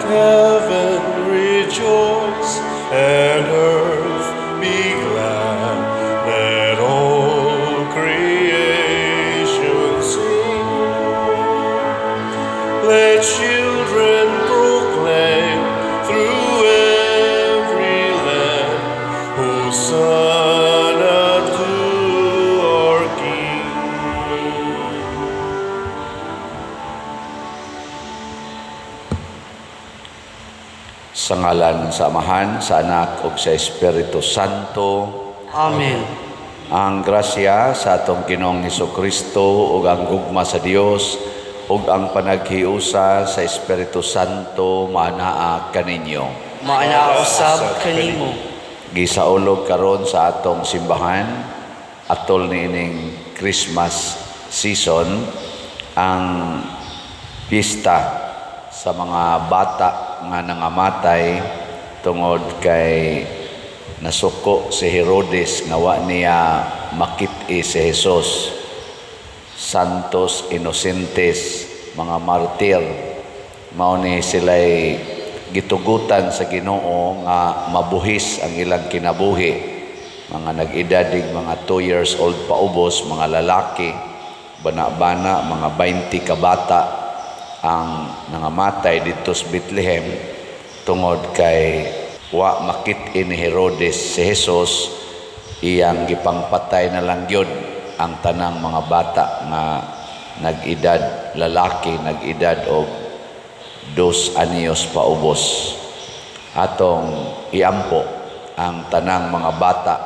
Heaven rejoice and earth be glad. Let all creation sing. Let children proclaim through every land, Hosanna to our King. Sa ngalan sa Amahan, sa Anak ug sa Espiritu Santo. Amen. Ang grasya sa atong Ginoong Kristo ug ang gugma sa Dios ug ang panaghiusa sa Espiritu Santo maanaa kaninyo. Maanaa usab kanimo. Gisaulog karon sa atong simbahan atol niining Christmas season ang pista sa mga bata nga nangamatay tungod kay nasuko si Herodes nga wa niya makit-i si Jesus. Santos Inocentes, mga martir, mao ni sila'y gitugutan sa Ginoo nga mabuhis ang ilang kinabuhi. Mga nag-edadig mga 2 years old paubos, mga lalaki, bana-bana, mga 20 ka bata ang nangamatay didto sa Bethlehem tungod kay wa makit-i ni Herodes si Jesus, iyang gipangpatay na lang gyud ang tanang mga bata nga nag-edad lalaki, nag-edad og 2 anyos paubos. Atong iampo ang tanang mga bata.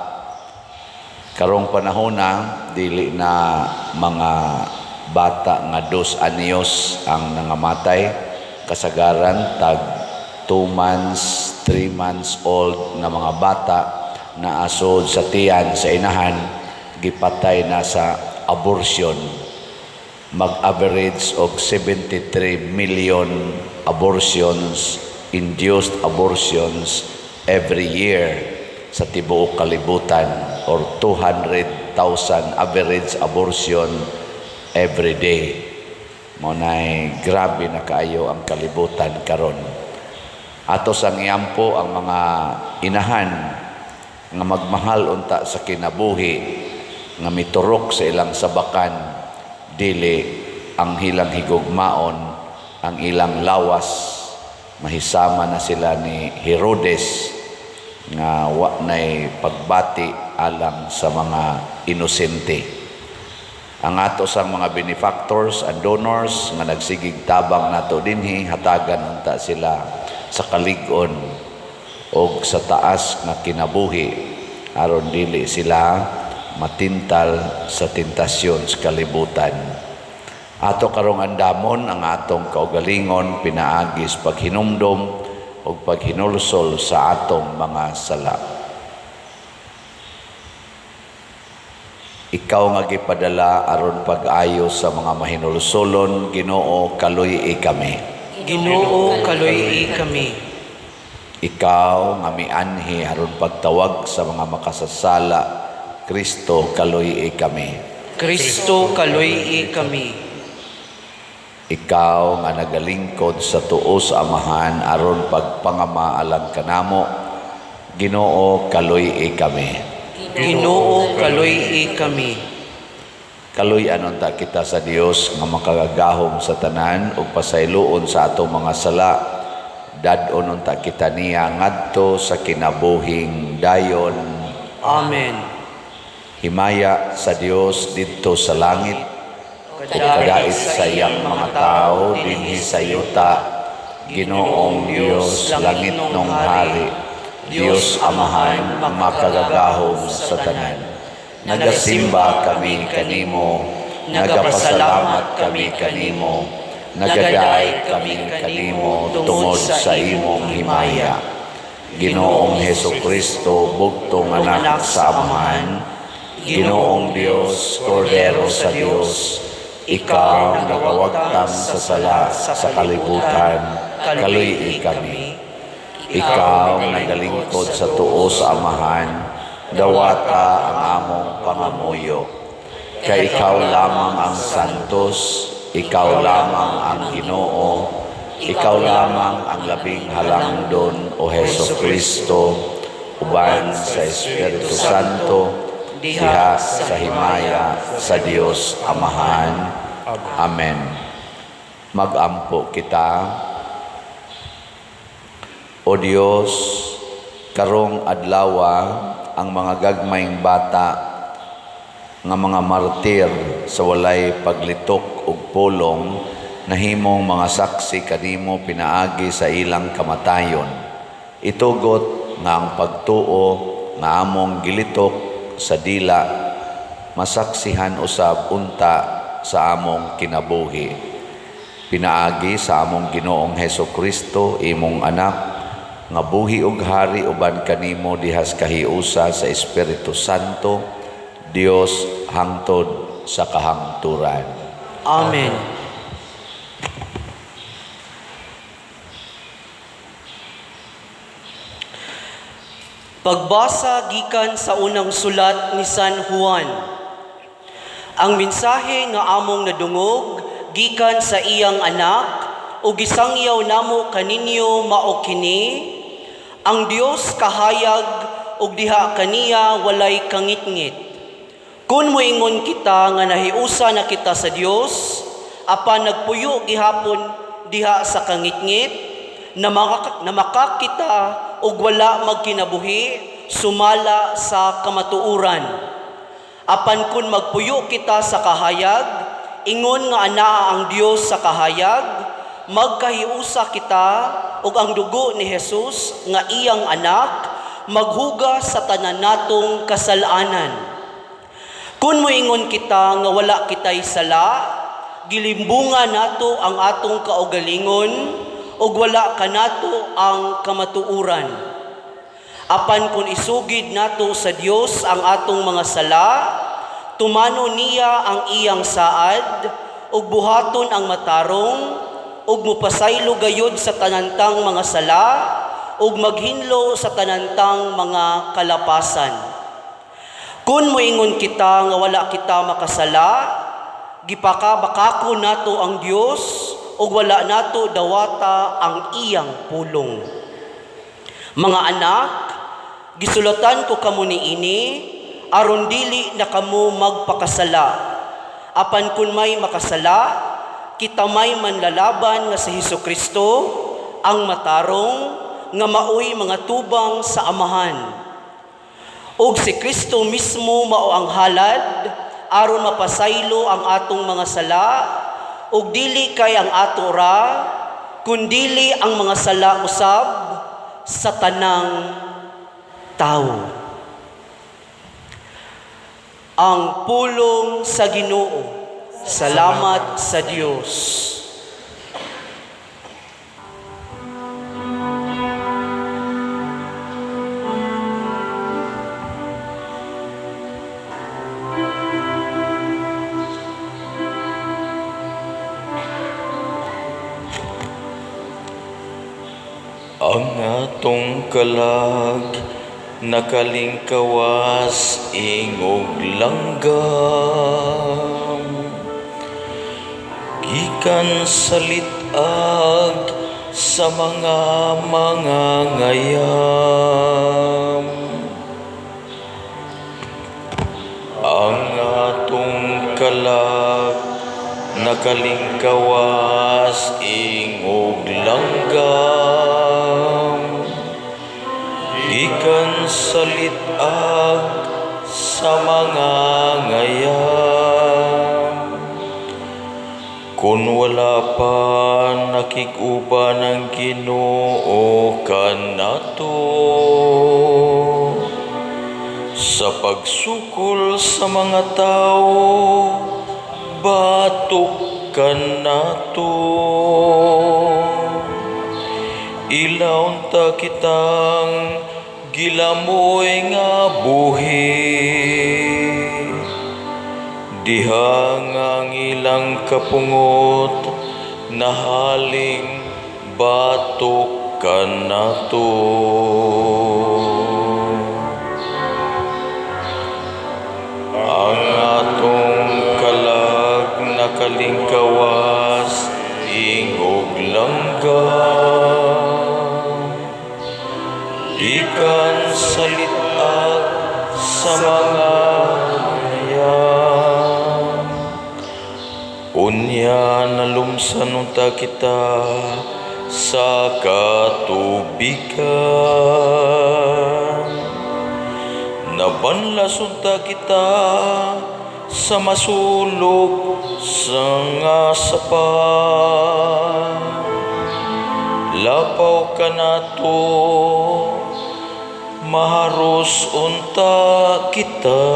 Karong panahon na dili na mga bata nga 2 anyos ang nangamatay, kasagaran tag 2 months, 3 months old nga mga bata na asod sa tiyan sa inahan, gipatay na sa abortion. Mag-average og 73 million abortions, induced abortions every year sa tibuok kalibutan, or 200,000 average abortion every day. Mao nay grabe na kaayo ang kalibutan karon. Ato sang iampo ang mga inahan nga magmahal unta sa kinabuhi, nga miturok sa ilang sabakan, dili ang ilang higugmaon ang ilang lawas. Mahisama na sila ni Herodes nga wa nay pagbati alang sa mga inosente. Ang ato sang mga benefactors and donors nga nagsigig tabang nato dinhi, hatagan unta sila sa kalig-on og sa taas nga kinabuhi aron dili sila matintal sa tentasyon sa kalibutan. Ato karong andamon ang atong kaugalingon pinaagi sa paghinumdom ug paghinulsol sa atong mga sala. Ikaw nga gipadala aron pag-ayo sa mga mahinulsolon, Ginoo, kaluy-i kami. Ginoo, kaluy-i kami. Ikaw nga mianhi aron pagtawag sa mga makasasala, Kristo, kaluy-i kami. Kristo, kaluy-i kami. Ikaw nga nagalingkod sa tuo sa Amahan aron pagpangama alang kanamo, Ginoo, kaluy-i kami. Ginoo, kaluy-i kami. Kaluy-an unta kita sa Dios nga makagagahom sa tanan ug pasayloon sa atong mga sala. Dad-on unta kita niya ngadto sa kinabuhing dayon. Amen. Himaya sa Dios didto sa langit ug kadait sa iyang mga tawo dinhi sa yuta. Ginoong Dios, langitnong hari, Dios Amahan, makagagahom sa tanan. Nagasimba kami kanimo, nagapasalamat kami kanimo, nagadaig kami kanimo tungod sa imong himaya. Ginoong Heso Kristo, bugtong anak sa Amahan, Ginoong Dios, Kordero sa Dios, ikaw nagawagtang sa sala sa kalibutan, kaluy-i kami. Ikaw nagalingkod sa tuo sa Amahan, dawata ang among pangamuyo. Kay ikaw lamang ang santos, ikaw lamang ang Ginoo, Ikaw lamang ang labing halangdon, O Heso Kristo, uban sa Espiritu Santo, diha sa himaya sa Dios Amahan. Amen. Magampo kita. O Dios, karong adlawa ang mga gagmayng bata nga mga martir sa walay paglitok ug pulong nahimong mga saksi kanimo pinaagi sa ilang kamatayon. Itugot nga ang pagtuo nga among gilitok sa dila masaksihan usab unta sa among kinabuhi. Pinaagi sa among Ginoong Heso Kristo, imong anak, nga buhi ug hari uban kanimo dihas kahiusa sa Espiritu Santo, Dios hangtod sa kahangturan. Amen. Pagbasa gikan sa unang sulat ni San Juan. Ang mensahe nga among nadungog gikan sa iyang anak ug gisangyaw namo kaninyo mao kini: ang Dios kahayag ug diha kaniya walay kangitngit. Kun moingon kita nga nahiusa na kita sa Dios, apan nagpuyo gihapon diha sa kangitngit, na makakita ug wala magkinabuhi sumala sa kamatuoran. Apan kun magpuyo kita sa kahayag, ingon nga anaa ang Dios sa kahayag, magkahiusa kita ug ang dugo ni Jesus nga iyang anak maghugas sa tanan natong kasalanan. Kun moingon kita nga wala kitay sala, gilimbungan nato ang atong kaugalingon ug wala kanato ang kamatuoran. Apan kun isugid nato sa Dios ang atong mga sala, tumano niya ang iyang saad ug buhaton ang matarong ug mopasaylo gayud sa tanantang mga sala ug maghinlo sa tanantang mga kalapasan. Kun moingon kita nga wala kita makasala, gipakabakako nato ang Dios ug wala nato dawata ang iyang pulong. Mga anak, gisulatan ko kamo niini aron dili na kamo magpakasala. Apan kun may makasala, kita may manlalaban nga si Hesus Kristo, ang matarong nga maoy mga tubang sa Amahan. Ug si Kristo mismo mao ang halad aron mapasaylo ang atong mga sala, ug dili kay ang ato ra, kundili ang mga sala usab sa tanang tawo. Ang pulong sa Ginoo. Salamat sa Dios. Ang atong kalag nakalingkawas ingog langgam, gikan sa lit-ag sa mga mangangayam. Ang atong kalag nakalingkawas ingog langgam, gikan sa lit-ag sa mga ngayam. Kun wala pa nakig-uban ang Ginoo kanato sa pagsukol sa mga tao, batok kanato. Ilaon ta kitang gilamoy nga buhi, diha nga ang ilang kapungot nahaling batok kanato. Ang atong kalag nakalingkawas ingog langgam, sa mga ngayan. Unya nalumsan unta kita sa katubigan. Nabanlas unta kita sa masulog sa nga sapa. Lapaw kanato, maharos unta kita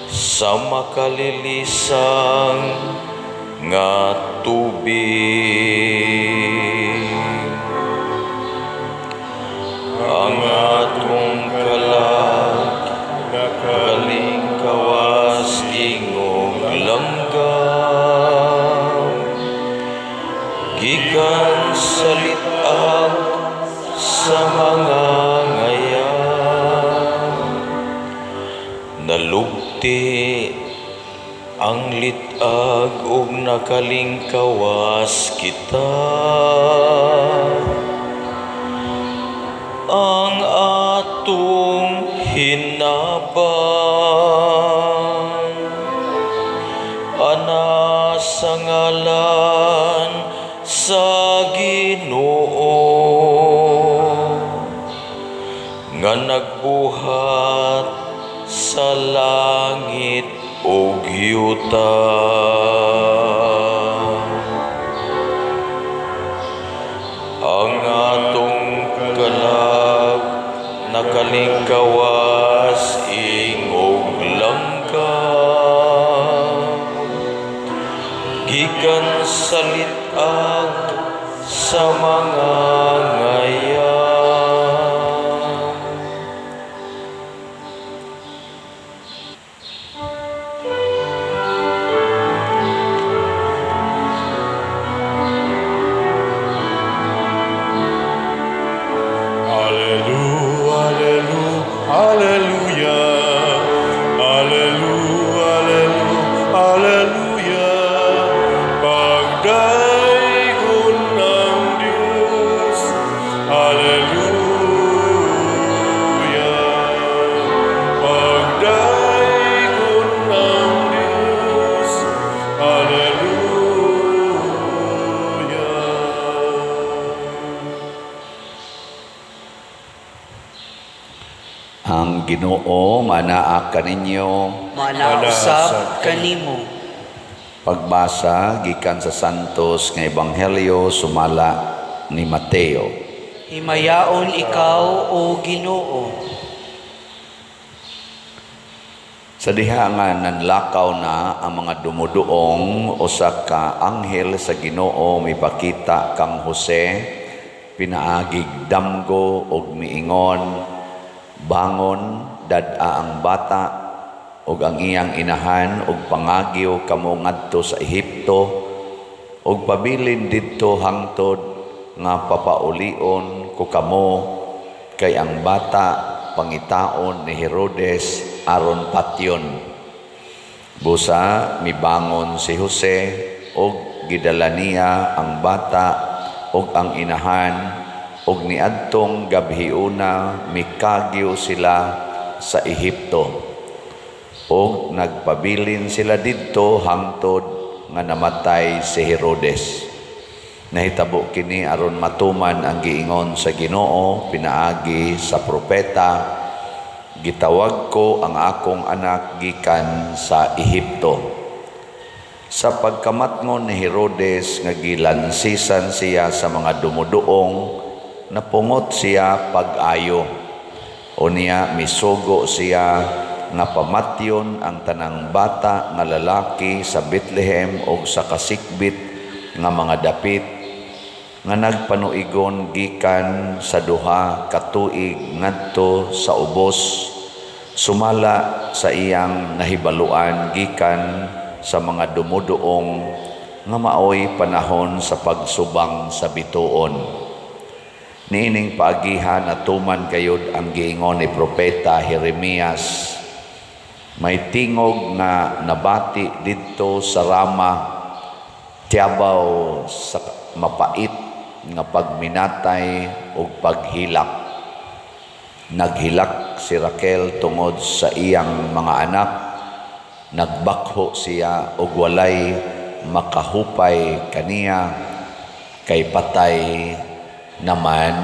sa makalilisang nga tubig. Ang atong kalag nakalingkawas ingog langgam, gikan sa lit-ag sa mga ngayan. Nalugti ang lit-ag ug nakalingkawas kita. Ang atong hinabang ana sa ngalan sa Ginoo nga nagbuhat sa langit ug yuta. Ang atong kalag nakalingkawas ingog langgam, gikan sa lit-ag sa mga ngayan. Alleluia, alleluia, alleluia, alleluia, alleluia. Pagdaygon ng Diyos. Alleluia. Pagdaygon ng Diyos. Alleluia. Ang Ginoo manaa kaninyo. Manausab kanimo. Pagbasa gikan sa Santos nga Ebanghelyo sumala ni Mateo. Himayaon ikaw, o Ginoo. Sa diha nga nanlakaw na ang mga dumuduong, usa ka anghel sa Ginoo mipakita kang Jose pinaagig damgo og miingon, bangon, dad-a ang bata ug ang iyang inahan ug pangagyo kamo ngadto sa Ehipto ug pabilin didto hangtod nga papaulion ko kamo, kay ang bata pangitaon ni Herodes aron patyon. Busa mibangon si Jose ug gidala niya ang bata ug ang inahan ug niadtong gabhiuna mikagyo sila sa Ehipto ug nagpabilin sila didto hangtod nga namatay si Herodes. Nahitabo kini aron matuman ang giingon sa Ginoo pinaagi sa propeta, gitawag ko ang akong anak gikan sa Ehipto. Sa pagkamatngon ni Herodes nga gilansisan siya sa mga dumuduong, napungot siya pag-ayo. Unya misugo siya nga pamatyon ang tanang bata nga lalaki sa Bethlehem og sa kasikbit nga mga dapit nga nagpanuigon gikan sa 2 ka tuig ngadto sa ubos, sumala sa iyang nahibaluan gikan sa mga dumuduong nga maoy panahon sa pagsubang sa bituon. Niining paagihan natuman gayud ang giingon ni propeta Jeremias, may tingog nga nabati didto sa Rama, tiyabaw sa mapait nga pagminatay ug paghilak. Naghilak si Raquel tungod sa iyang mga anak, nagbakho siya og walay makahupay kaniya kay patay naman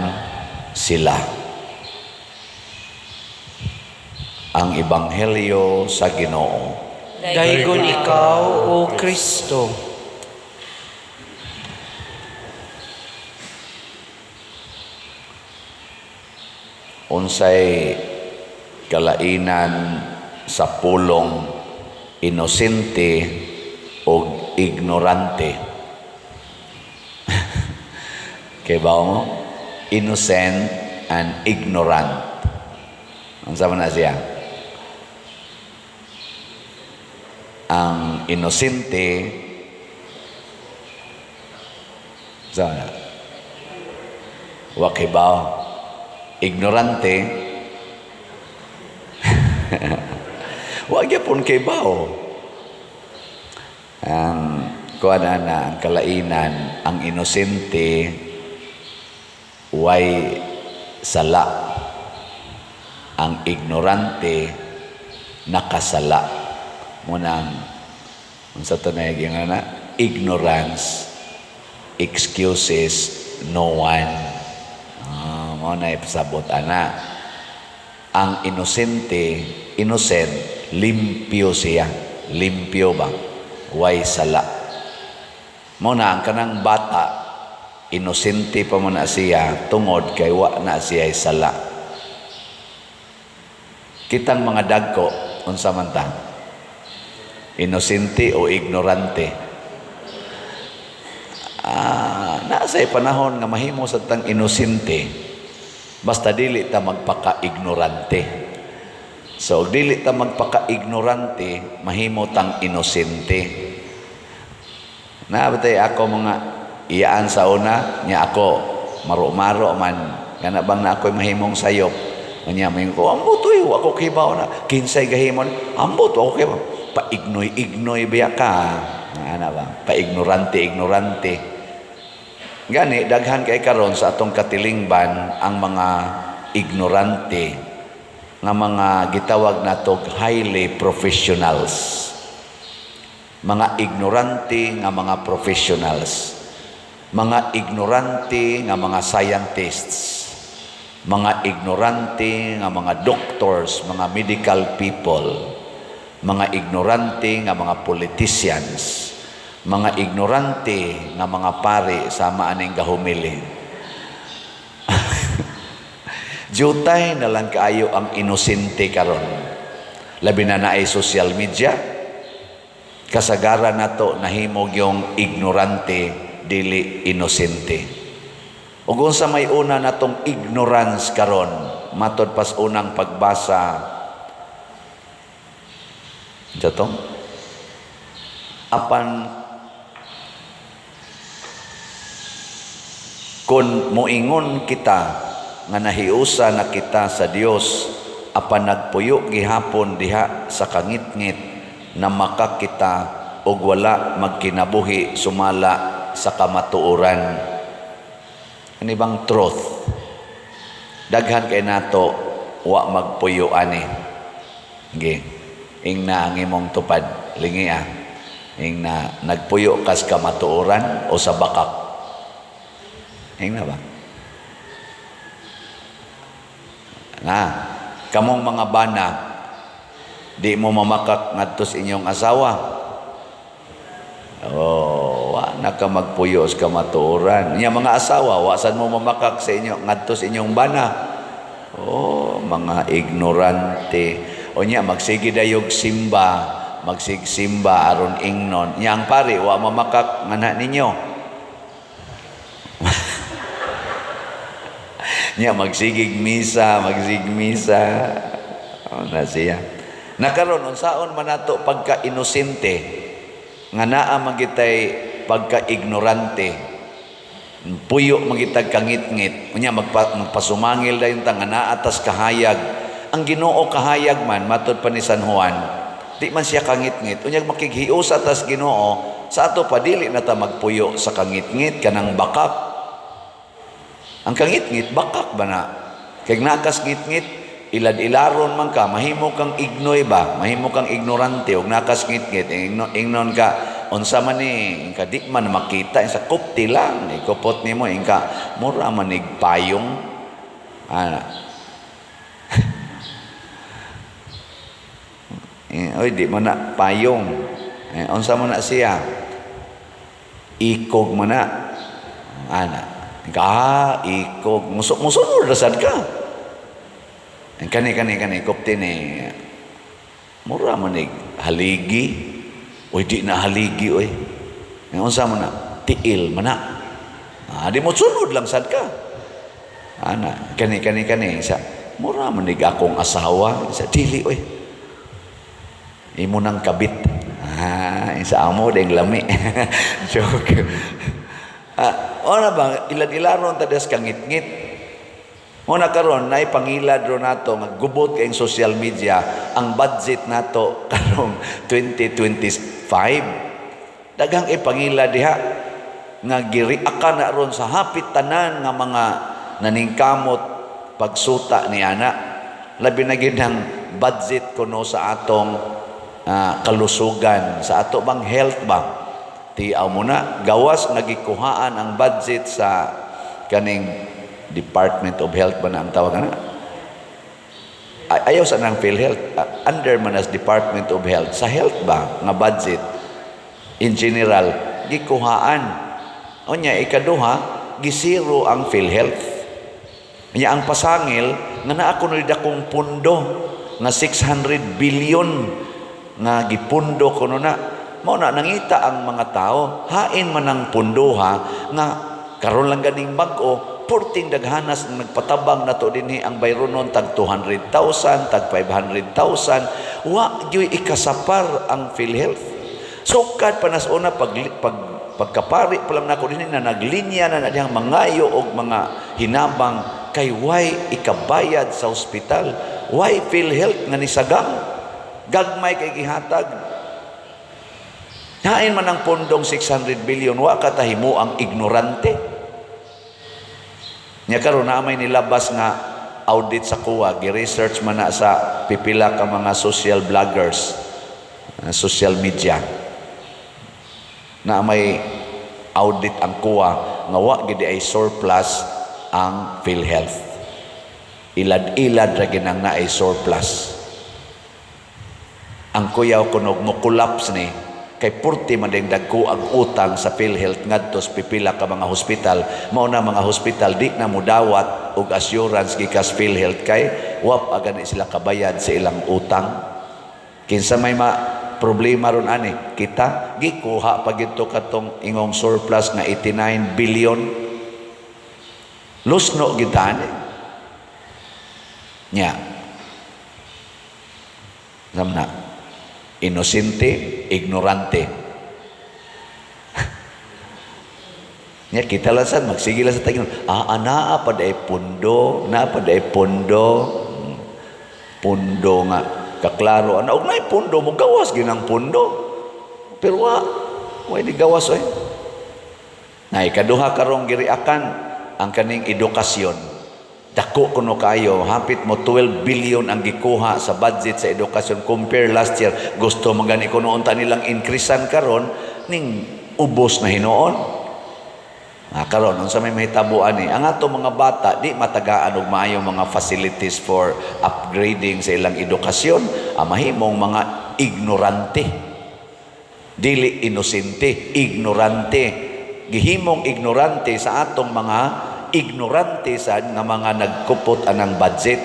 sila. Ang Ebanghelyo sa Ginoo. Daygon ikaw, O Kristo. Unsay kalainan sa pulong inosente o ignorante? Kay ba mo? Innocent and ignorant. Unsa man na siya? Ang inosente sa na? Wa kay ba? Ignorante, wa gyapon kay bao. Ang kuan na ang kalainan, ang inosente way sala, ang ignorante nakasala. Munang unsa to na yung na ignorance excuses no one. Mao na ipasabot ana. Ang inosente, innocent, limpyo siya. Limpyo ba? Way sala. Mao na ang kanang bata, inosente pa mo na siya tungod kay wa na siya sala. Kitang mga dagko, unsa man ta? Inosente o ignorante? Nasa panahon nga mahimo sa tang inosente, basta dili ta magpaka-ignorante. So, dili ta magpaka-ignorante, mahimo tang inosente. Nabatay ako mga iyaan sa una, nya ako, maro-maro man, kana bang na ako'y mahimong sayop. Nya, may ko, ambot, uy, ako kibaw na, kinsay gahimon, ambot, ako kibaw. Paignoy-ignoy biya ka. Ana ba? Paignorante, ignorante. Gani, daghan kay karon sa atong katilingban ang mga ignorante nga mga gitawag natog highly professionals. Mga ignorante nga mga professionals. Mga ignorante nga mga scientists. Mga ignorante nga mga doctors, mga medical people. Mga ignorante nga mga politicians. Mga ignorante nga mga pare sama aning gahumili. Jutay na lang kaayo ang inosente karon. Labi na naay social media. Kasagaran nato nahimog yung ignorante dili inosente. Ug unsa may una natong ignorance karon, matod pas unang pagbasa jatong apan kun moingon kita nga nahiusa na kita sa Dios apan nagpuyo gihapon diha sa kangitngit na makakita og wala magkinabuhi sumala sa kamatuoran. Ani bang truth? Daghan kay nato wa magpuyo ani. Ge. Ingna ang imong tupad, lingi ah. Ingna nagpuyo kas kamatuoran o sa bakak. Ingna ba? Na, kamong mga bana, di mo mamakak ngadto sa inyong asawa. Oh, wa na ka magpuyo sa kamatuoran. Nya mga asawa, wa sad mo mamakak sa inyo ngadto sa inyong bana. Oh, mga ignorante. O nya magsige dayog simba, magsigsimba aron ingnon. Nya ang pare wa mamakak ngana ninyo. Nya magsigig misa, magsigig misa. Oh, na siya. Nakaron unsaon man nato pagka-inosente nga naa man kitay pagka-ignorante. Puyo man kitag kangitngit. Unya magpasumangil dayon ta nga naa tas kahayag. Ang Ginoo kahayag man matud pa ni San Juan. Di man siya kangitngit. Unya makighiusa tas Ginoo sa ato pa dili na ta magpuyo sa kangitngit kanang bakak. Ang kangitngit bakak ba na? Kay nakas ngit-ngit, ilad-ilaron man ka, mahimo kang ignoy ba, mahimo kang ignorante og nakas ngit-ngit, ingnon ka unsa man ni, ingka di man makita sa kupti lang, ikupot nimo, ingka mura man ig payong ana. Oy, di man na payong. Unsa man na siya, ikog man na ana. Ingka, ikog, musunod ra sad ka. Kani kani kani kupti ni mura man ig haligi. Oy, di na haligi oy. Unsa man na, tiil man na. Di mo sunod lang sad ka. Ana, kani kani kani sa mura man ig akong asawa sa dili oy. Imo nang kabit. Sa amo ding lami. Joke. Ona ba ilad-ilaron ta des kangit-ngit. Muna karon nay pangilad ro nato nga gubot kayong social media ang budget nato karong 2025. Daghang ipangilad diha nga giriakan na ron sa hapit tanan nga mga naningkamot pagsuta ni ana. Labi na gid ang budget kuno sa atong kalusugan, sa ato bang health ba. Tiaw mo na gawas nga gikuhaan ang budget sa kaning Department of Health ba na ang tawag na? Ayaw sa nang PhilHealth, under man as Department of Health, sa health ba nga budget in general gikuhaan. Unya ikaduha, gisiro ang PhilHealth. Unya ang pasangil nga naa kuno dakong pundo nga 600 billion nga gipundo kuno na. Mao na nangita ang mga tao, hain man ang pundo ha nga karon lang ganing bag-o, purting daghanas ang nagpatabang nato dinhi ang bayronon tag 200,000, tag 500,000, wa gyud ikasapar ang PhilHealth. Sukad pa nas una pag pagkapari pa lang nako dinhi na naglinya na na dihang mangayo og mga hinabang kay way ikabayad sa ospital, way PhilHealth nga nisagang gagmay kay gihatag. Hain man ang pondong 600 billion, wa ka tahimo ang ignorante. Nya karon na may nilabas nga audit sa COA, gi-research man na sa pipila ka mga social vloggers, social media. Na may audit ang COA nga wa gid ay surplus ang PhilHealth. Ilad-ilad ra ginang naay surplus. Ang kuyaw kunog mo collapse ni kay purti man ding dagko ang utang sa PhilHealth ngadto sa pipila ka mga hospital. Mao na mga hospital di na mudawat og assurance gikas PhilHealth kay wa pa gani sila kabayad sa ilang utang. Kinsa may ma problema ron ani, kita gikuha pa gito katong ingong surplus nga 89 billion. Lusno gid ani. Nya. Samna inosente, ignorante. Nya kita lang sad magsige lang sa tagin. Naa pa day pundo, naa pa day pundo. Pundo nga kaklaro ana og naay pundo mo gawas ginang pundo. Pero wa di gawas oy. Nay kaduha karong giriakan ang kaning edukasyon. Dako kuno kayo, hapit mo 12 billion ang gikuha sa budget sa edukasyon compare last year. Gusto man gani kuno unta nilang increasean karon ning ubos na hinuon. Karon unsa may mahitabo ani? Ang ato mga bata di matagaan og maayong mga facilities for upgrading sa ilang edukasyon, ang mahimong mga ignorante. Dili inosente, ignorante. Gihimong ignorante sa atong mga ignorante sa nga mga nagkupot anang budget.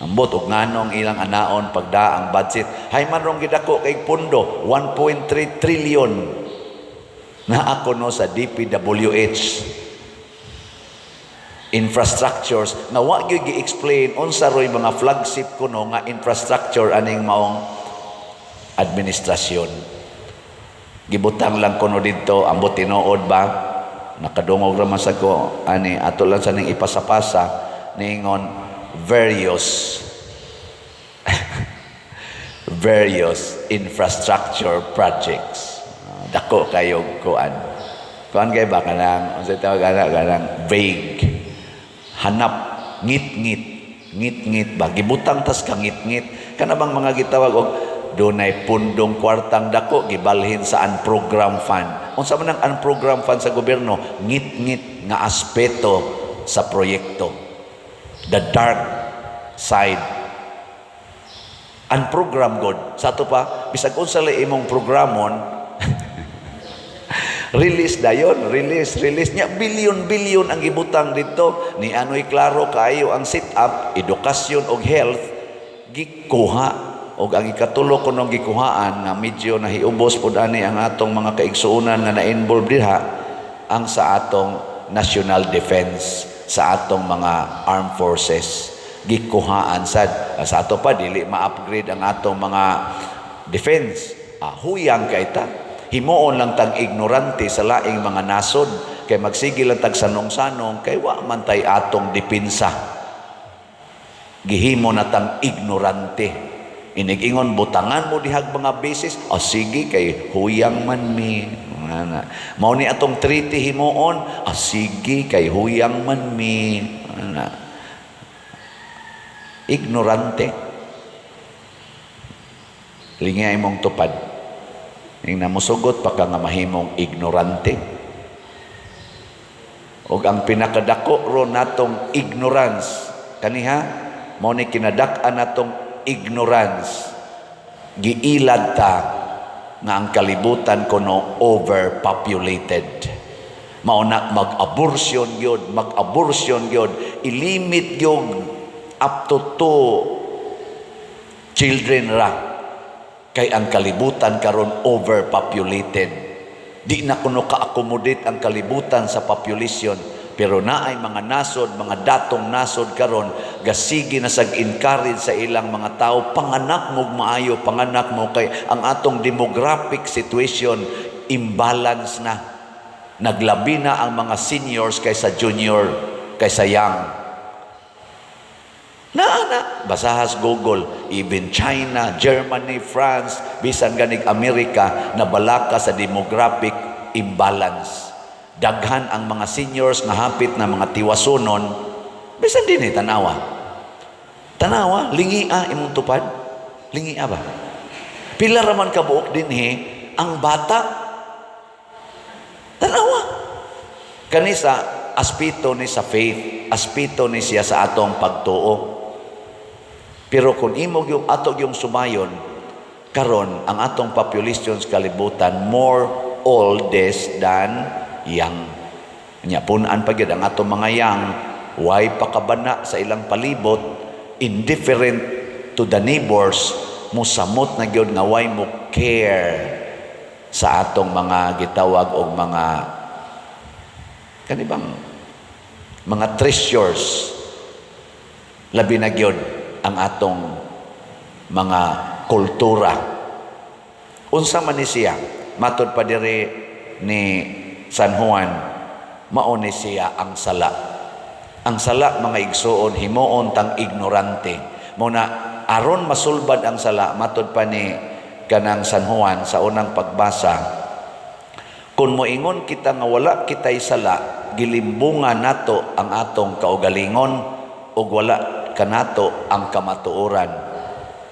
Ambot og nganong ilang anaon pagda ang budget. Hay man rong gidako kay pundo 1.3 trillion na ako no sa DPWH infrastructures nga wa gyud gi-explain unsa roy mga flagship kuno nga infrastructure aning maong administrasyon. Gibutang lang kuno didto, ambot tinuod ba? Nakadungog ra man sa ko ani ato lang sa ning ipasapasa ningon various various infrastructure projects. Dako kayo kuan. Kuan kay ba kanang unsa tawag ana kanang vague. Hanap, ngit-ngit, ngit-ngit ba, gibutang tas ka ngit-ngit. Kana bang mga gitawag og dunay pundong kwartang dako, gibalhin sa unprogram fund. Unsa man ang unprogram fund sa gobyerno? Ngit-ngit nga aspeto sa proyekto, the dark side. Unprogram god. Sa ato pa, bisag unsa lay imong programon, release dayon, release, release nya. Billion billion ang gibutang dito ni anoy, klaro kaayo ang set up, edukasyon og health gikuha. Og ang ikatulo kuno gikuhaan nga medyo nahiubos pud ani ang atong mga kaigsuonan nga na-involve diha, ang sa atong national defense, sa atong mga armed forces, gikuhaan sad. Sa ato pa, dili ma-upgrade ang atong mga defense. Huyang kay ta, himuon lang tag ignorante sa laing mga nasod, kay magsige lang tag sanong-sanong kay wa man tay atong depensa. Gihimo na tang ignorante. Inig-ingon, "Butangan mo dihag mga bases," "O sige, kay huyang man mi." Ana. "Mao ni atong treaty himuon," "Ah, sige, kay huyang man mi." Ana. Ignorante. Lingay imong tupad. Ing namusugot pa ka nga mahimong ignorante. Og ang pinakadako ro natong ignorance kaniha, mao ni kinadak-an natong ignorance, giilad ta nga ang kalibutan kuno overpopulated. Mao na mag-abortion gyud, mag-abortion gyud, ilimit gyud up to two children ra kay ang kalibutan karon overpopulated. Di na kuno ka-accommodate ang kalibutan sa population. Pero naay mga nasod, mga datong nasod karon gasige na sag encourage sa ilang mga tao, "Panganak mo maayo, panganak mo kay ang atong demographic situation imbalance na. Naglabi na ang mga seniors kaysa junior, kaysa young." Na na basahas Google, even China, Germany, France, bisan ganig Amerika, nabalaka sa demographic imbalance. Daghan ang mga seniors nga hapit na mga tiwasunon. Bisan din eh, tanawa. Tanawa, lingia imong tupad. Lingia ba? Pila raman kabuok dinhi ang bata? Tanawa. Kanisa aspito ni sa faith, aspito ni siya sa atong pagtuo. Pero kung imo yung ato yung sumayon, karon ang atong population sa kalibutan more oldest than young. Nya pun-an pa gyud ang atong mga young, way pakabana sa ilang palibot, indifferent to the neighbors, musamot na gyud nga way mo care sa atong mga gitawag og mga kanibang mga treasures, labi na gyud ang atong mga kultura. Unsa man ni siya? Matod pa diri ni San Juan, mao ni siya ang sala. Ang sala, mga igsuon, himuon tang ignorante. Mao na aron masulbad ang sala, matod pa ni kanang San Juan sa unang pagbasa, kung moingon kita nga wala kitay sala, gilimbungan nato ang atong kaugalingon ug wala kanato ang kamatuoran.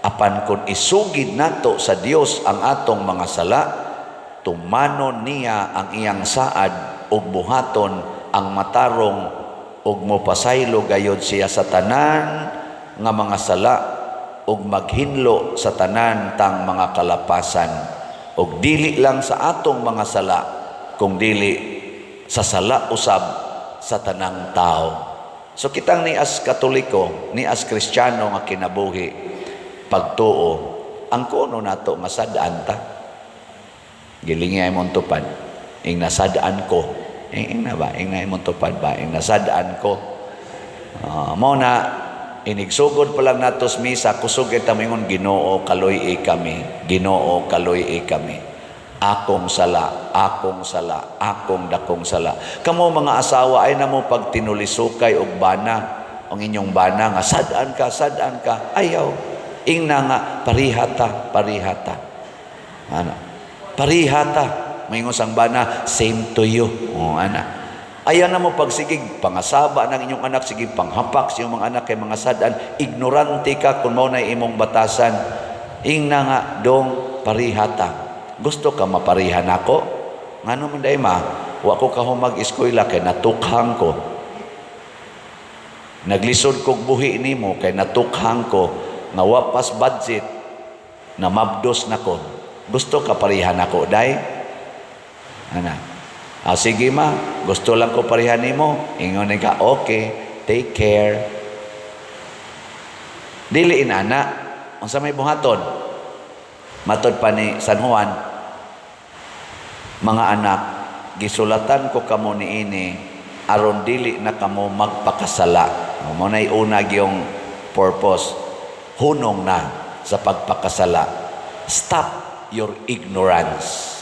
Apan kung isugid nato sa Dios ang atong mga sala, tumanon niya ang iyang saad ug buhaton ang matarong ug mopasaylo gayod siya sa tanan nga mga sala ug maghinlo sa tanan tang mga kalapasan. Ug dili lang sa atong mga sala, kung dili sa sala usab sa tanang tao. So kitang ni as Katoliko, ni as Kristiyano nga kinabuhi, pagtuo, ang kuno nato nga sad-an ta. Gilingi ay mong tupad. Ing nasad-an ko. Ing, ing na ba? Ing na imong tupad ba? Ing nasad-an ko. Mao na inigsugod pa lang nato sa misa, kusog kita moingon, "Ginoo, kaloy kami. Ginoo, kaloy kami. Akong sala, akong sala, akong dakong sala." Kamo mga asawa ay namo pag tinulisukay og bana, ang inyong bana nga sad-an ka, sad-an ka, ayaw. Ingna nga parihata, parihata. Ano? Parihata. Maingon sang bana, "Same to you." Oh, ana. Ayaw na mo pagsigig pangasaba ng inyong anak, sige panghapak sa inyong mga anak kay mga sad-an, ignorante ka kung mao na imong batasan. Ingna nga dong, parihata. Gusto ka maparihan nako? Ngano man day, ma? Wa ko kahumag eskwela kay natukhang ko. Naglisod kog buhi nimo kay natukhang ko nga wa pas budget na mabdos na ko. Gusto ka parihan nako, day? Ana. Ah, sige ma, gusto lang ko parihan nimo. Ingon ka, "Okay, take care." Dili inana. Unsa may buhaton? Matod pa ni San Juan, "Mga anak, gisulatan ko kamo niini aron dili na kamo magpakasala." Mao nay una gyung purpose. Hunong na sa pagpakasala. Stop your ignorance.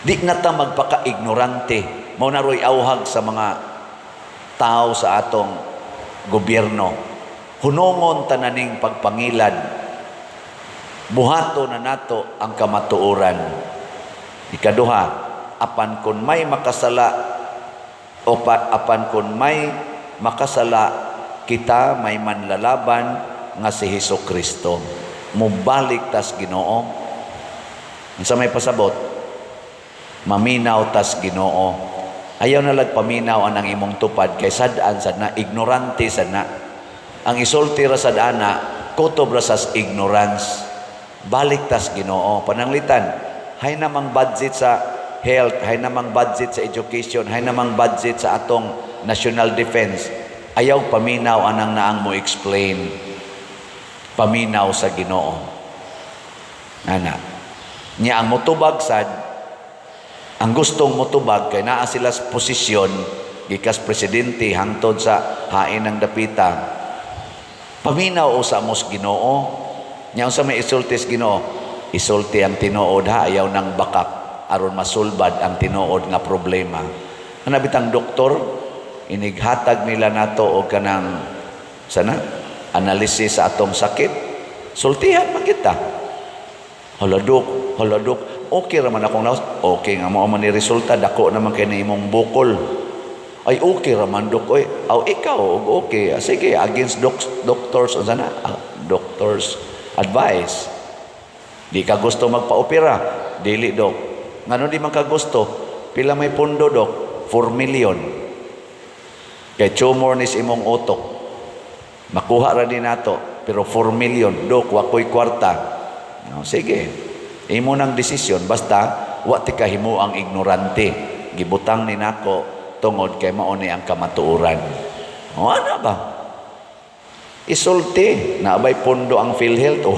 Di na ta magpaka-ignorante. Mao na ro'y awhag sa mga tao sa atong gobyerno. Hunongon tananing pagpangilad. Buhato na nato ang kamatuoran. Ikaduha, apan kung may makasala o pa, apan kung may makasala kita, may manlalaban nga si Hesus Kristo. Mubalik tas Ginoo. Unsa may pasabot? Maminaw tas Ginoo. Ayaw na lag paminaw anang imong tupad kay sad-an sad na, ignorante sad na. Ang isulti ra sad ana, kutob ra sas ignorance. Balik tas Ginoo. Pananglitan, hay namang budget sa health, hay namang budget sa education, hay namang budget sa atong national defense. Ayaw paminaw anang naang mo explain. Paminaw sa Ginoo. Ana. Nya ang motubag sad, ang gustong motubag kay naa sila sa posisyon gikas presidente hangtod sa hain ng dapita. Paminaw usa mos Ginoo. Nya unsa may isulti sa Ginoo? Isulti ang tinuod ha, ayaw ng bakak aron masulbad ang tinuod nga problema. Ana bitang doktor, inighatag nila nato og kanang sana analysis sa atong sakit. Sultihan man kita. "Hala dok, hala dok, okay ra man akong lawas." "Okay nga mao man ni resulta, dako naman kay ni imong bukol." "Ay, okay ra man, dok oy." "Aw, ikaw og okay. Ah, sige, against doctors unsa na? Ah, doctor's advice. Di ka gusto magpa-opera?" "Dili, dok." "Ngano di man ka gusto?" "Pila may pondo, dok?" "4 million. Kay tumor nis imong utok. Makuha ra din nato, pero 4 million, dok, wa ko'y kwarta." "No, sige. Imo nang desisyon, basta wa ti kahimo ang ignorante. Gibutang ni nako tungod kay mao ni ang kamatuoran." O ana ba? Isulti, naabay pondo ang PhilHealth. O.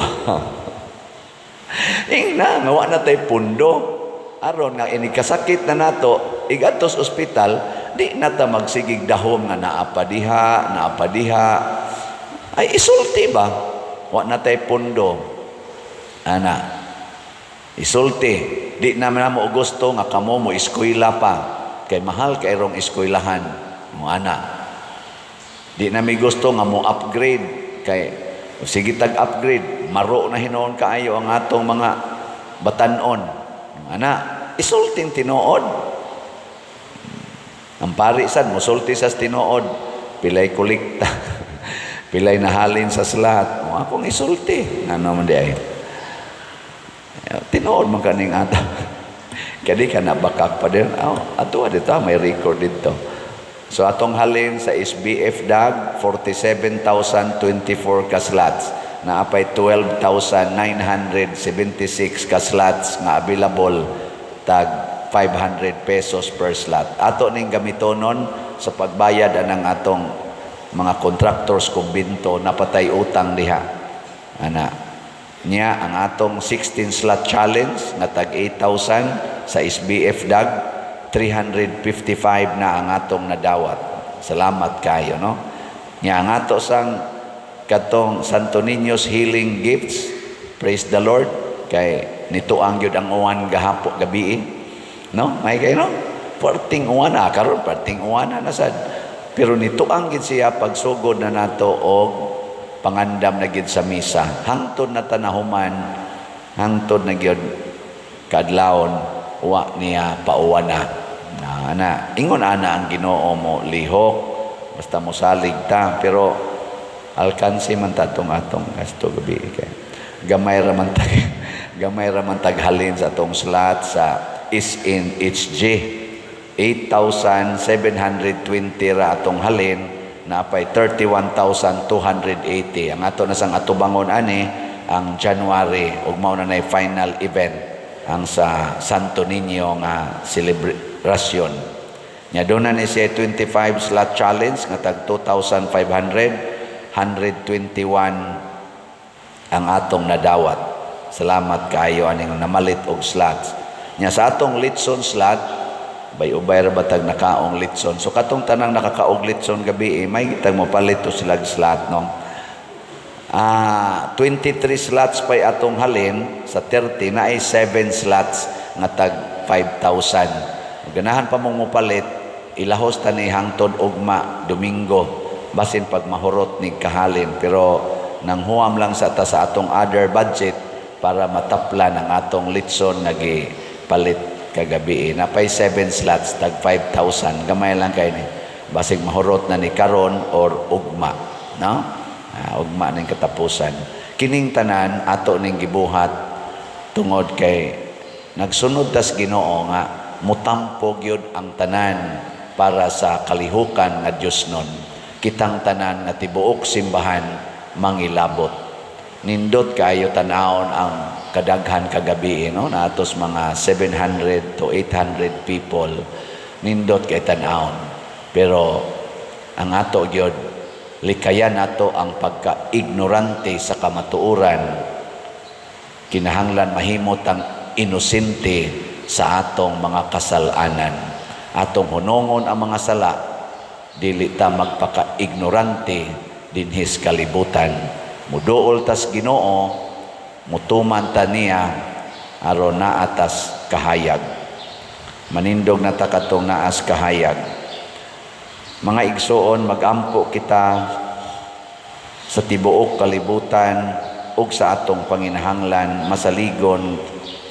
Ingna, nga wa na tay pundo. Aron nga inikasakit na nato, igadtos ospital, di na ta magsigig dahom nga naa pa diha, naa pa diha. Ay, isulti ba? Wa na tay pundo. Ana. Isulti. Di naman mo gusto nga kamo mo eskwela pa. Kay mahal kay rong eskwelahan. Mo ana. Di na mi gusto nga mo upgrade kay sige tag upgrade, maro na hinuon kaayo ang atong mga batanon. Ana, isulting tinuod. Ang pari sad mosulti sa tinuod, pilay kolekta. Pilay nahalin sa slot. O akong isulti. Ano man di ay. Tinuod man kaning ata. Kaya di ka nabakak pa din. Oh, ato dito, may record dito. So atong halin sa SBF DAG, 47,024 ka slots. Naapay 12,976 ka slots nga available, tag 500 pesos per slot. Ato ning gamitonon sa pagbayad anang atong mga contractors kumbinto, napatay utang diha. Ana. Nya ang atong 16 slot challenge nga tag 8,000 sa SBF DAG, 355 na ang atong nadawat. Salamat kayo, no? Nya ang ato sang katong Santo Niño's Healing Gifts, praise the Lord, kay nito ang gyud ang uwan gahapo gabi. No? May kay no? Perting uwan na karon, perting uwan na sad. Pero nito ang gid siya pagsugod na nato og pangandam na gid sa misa. Hangtod na tanahuman, hangtod na gyud kadlawon, wa niya pauwan na. Na Ana, ingon ana ang Ginoo mo lihok basta mosalig ta, pero alkansi man ta tong atong gasto gabi kay gamay ra man tag halin sa atong slot sa SNHG. 8,720 ra atong halin, napay 31,280 ang ato na sang atubangon ani ang January, ug mao na nay final event ang sa Santo Niño nga celebration nya. Doon na ni siya 25 slot challenge nga tag 2,500, 121 ang atong nadawat. Salamat kaayo aning namalit og slots nya. Sa atong litson slot, bay ubay ra batag nakaong litson. So katong tanang nakakaog litson gabi, eh, may gitag mo palit to sila slot, no? 23 slots pay atong halin sa 30 na ay 7 slots nga tag 5,000. Ganahan pa mong mopalit, ilahos ta ni hangtod ugma Domingo, basin pag mahurot ni kahalin, pero nang huam lang sa ta sa atong other budget para mataplan ang atong litson nga gipalit kagabi. Napay 7 slots tag 5,000, gamay lang kay ni, basig mahurot na ni karon or ugma, no? Ugma ning katapusan. Kining tanan ato ning gibuhat tungod kay nagsunod tas Ginoo nga mutampo gyud ang tanan para sa kalihukan nga Dios nun. Kitang tanan nga tibuok simbahan mangilabot. Nindot kayo tan-awon ang kadaghan kagabi, no? Naatos mga 700 to 800 people. Nindot kay tan-awon. Pero ang ato gyud, likayan nato ang pagka-ignorante sa kamatuoran. Kinahanglan mahimot ang inosente sa atong mga kasalanan. Atong hunongon ang mga sala, dili ta magpaka-ignorante dinhis kalibutan. Muduol tas Ginoo, mutuman ta niya aron naa tas kahayag. Manindog na ta katong naas kahayag. Mga igsoon, magampo kita sa tibuok kalibutan ug sa atong panginahanglan masaligon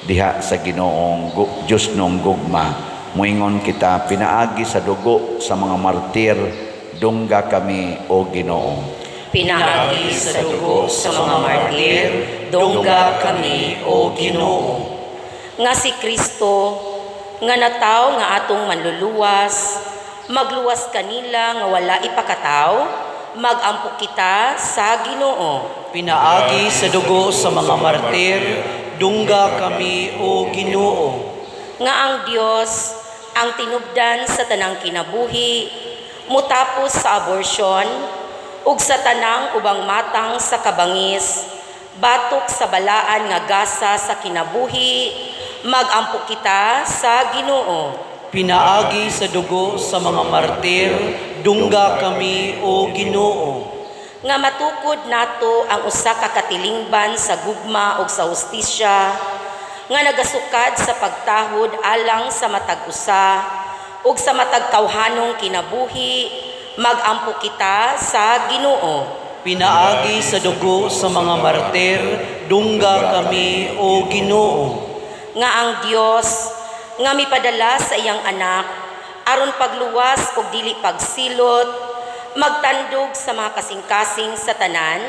diha sa Ginoong Dios nong gugma. Muingon kita, pinaagi sa dugo sa mga martir, dungga kami, o Ginoo. Pinaagi sa dugo sa mga martir, dungga kami, o Ginoo. Nga si Kristo, nga nataw nga atong manluluwas, magluwas kanila nga wala ipakataw, magampo kita sa Ginoo. Pinaagi sa dugo sa mga martir, dungga kami, o Ginoo. Nga ang Dios ang tinubdan sa tanang kinabuhi, mutapos sa aborsyon ug sa tanang ubang matang sa kabangis, batok sa balaan nga gasa sa kinabuhi, magampo kita sa Ginoo. Pinaagi sa dugo sa mga martir, dungga kami, o Ginoo. Nga matukod nato ang usa ka katilingban sa gugma ug sa hustisya nga nagasukad sa pagtahod alang sa matag usa ug sa matag tawhanong kinabuhi, magampo kita sa Ginoo. Pinaagi sa dugo sa mga martir, dungga kami, o Ginoo. Nga ang Dios nga mipadala sa iyang anak aron pagluwas ug dili pagsilot, magtandog sa mga kasing-kasing sa tanan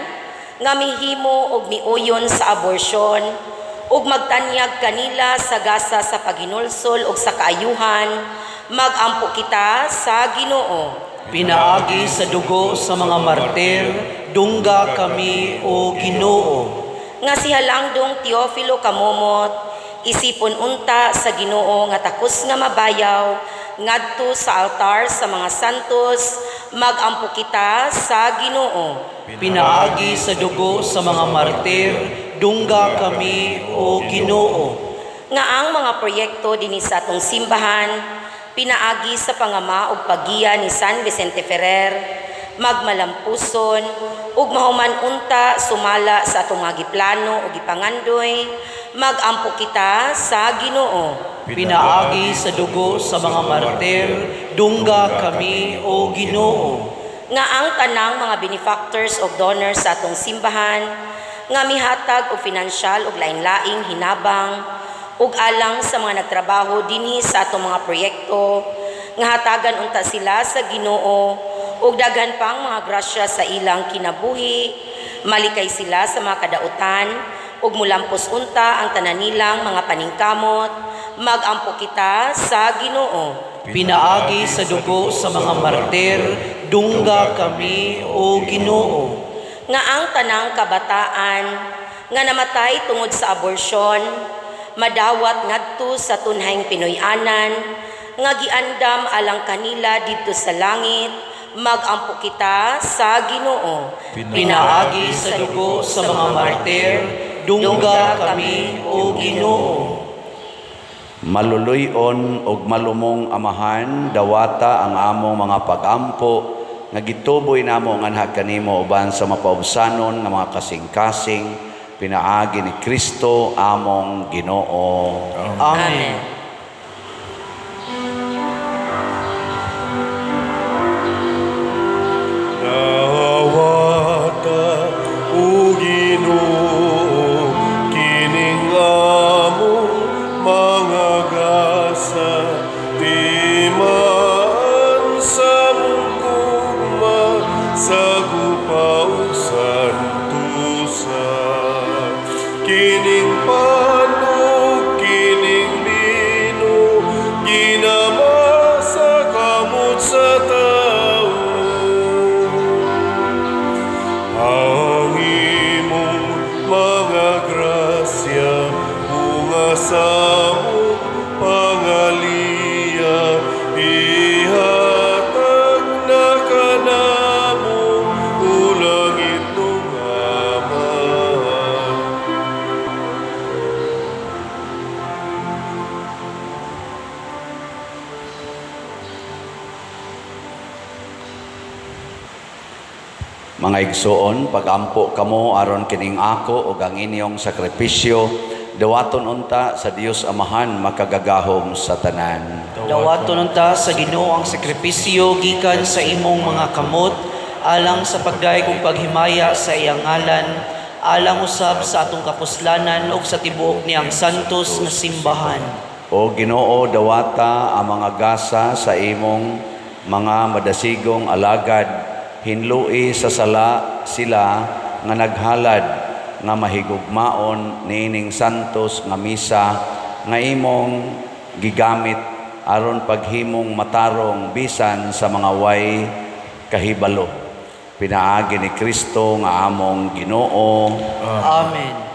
nga mihimo og miuyon sa aborsyon ug magtanyag kanila sa gasa sa paghinulsol ug sa kaayuhan, magampo kita sa Ginoo. Pinaagi sa dugo sa mga martir, dungga kami, o Ginoo. Nga si Halangdong Teofilo Camomot isipon unta sa Ginoo nga takos nga mabayaw ngadto sa altar sa mga santos, magampo kita sa Ginoo. Pinaagi sa dugo sa mga martir, dungga kami, o Ginoo. Nga ang mga proyekto dinhi sa atong simbahan, pinaagi sa pangama ug paggiya ni San Vicente Ferrer, magmalampuson ug mahuman unta sumala sa atong mga giplano ug gipangandoy, magampo kita sa Ginoo. Pinaagi sa dugo sa mga martir, dungga kami, o Ginoo. Nga ang tanang mga benefactors o donors sa atong simbahan nga mihatag og finansyal ug lain-laing hinabang ug alang sa mga nagtrabaho dinhi sa atong mga proyekto. Nga hatagan unta sila sa Ginoo ug daghan pang mga grasya sa ilang kinabuhi, malikay sila sa mga kadautan ug mulampos unta ang tanan nilang mga paningkamot. Magampo kita sa Ginoo. Pinaagi sa dugo sa mga martir, dungga kami, o Ginoo. Nga ang tanang kabataan nga namatay tungod sa aborsyon madawat ngadto sa tunhayng Pinoy-anan nga giandam alang kanila didto sa langit. Magampo kita sa Ginoo. Pinaagi sa dugo sa mga martir, dungga kami, o Ginoo. Maluluy-on ug malumong Amahan, dawata ang among mga pagampo nga gituboy namo nganha kanimo uban sa mapaubsanon nga mga kasing-kasing, pinaagi ni Kristo among Ginoo. Amen. Dawata, o Ginoo, kining among mga gasa, timaan sa among gugma, sa gupa ug santusa. Kining pan ug kining bino, ginama sa kamot sa tawo. Ang imong mga grasya, bunga sa among pangaliya, ihatag na kanamo, o langitnong Amahan. Mga igsoon, pagampo kamo aron kining ako ug ang inyong sakripisyo dawaton unta sa Dios Amahan makagagahom sa tanan. Dawaton unta sa Ginoo ang sakripisyo gikan sa imong mga kamot, alang sa pagdayeg ug paghimaya sa iyang ngalan, alang usab sa atong kapuslanan ug sa tibuok niyang santos nga simbahan. O Ginoo, dawata ang mga gasa sa imong mga madasigong alagad, hinlui sa sala sila nga naghalad nga mahigugmaon niining santos nga misa nga imong gigamit aron paghimong matarong bisan sa mga way kahibalo. Pinaagi ni Kristo nga among Ginoo. Amen.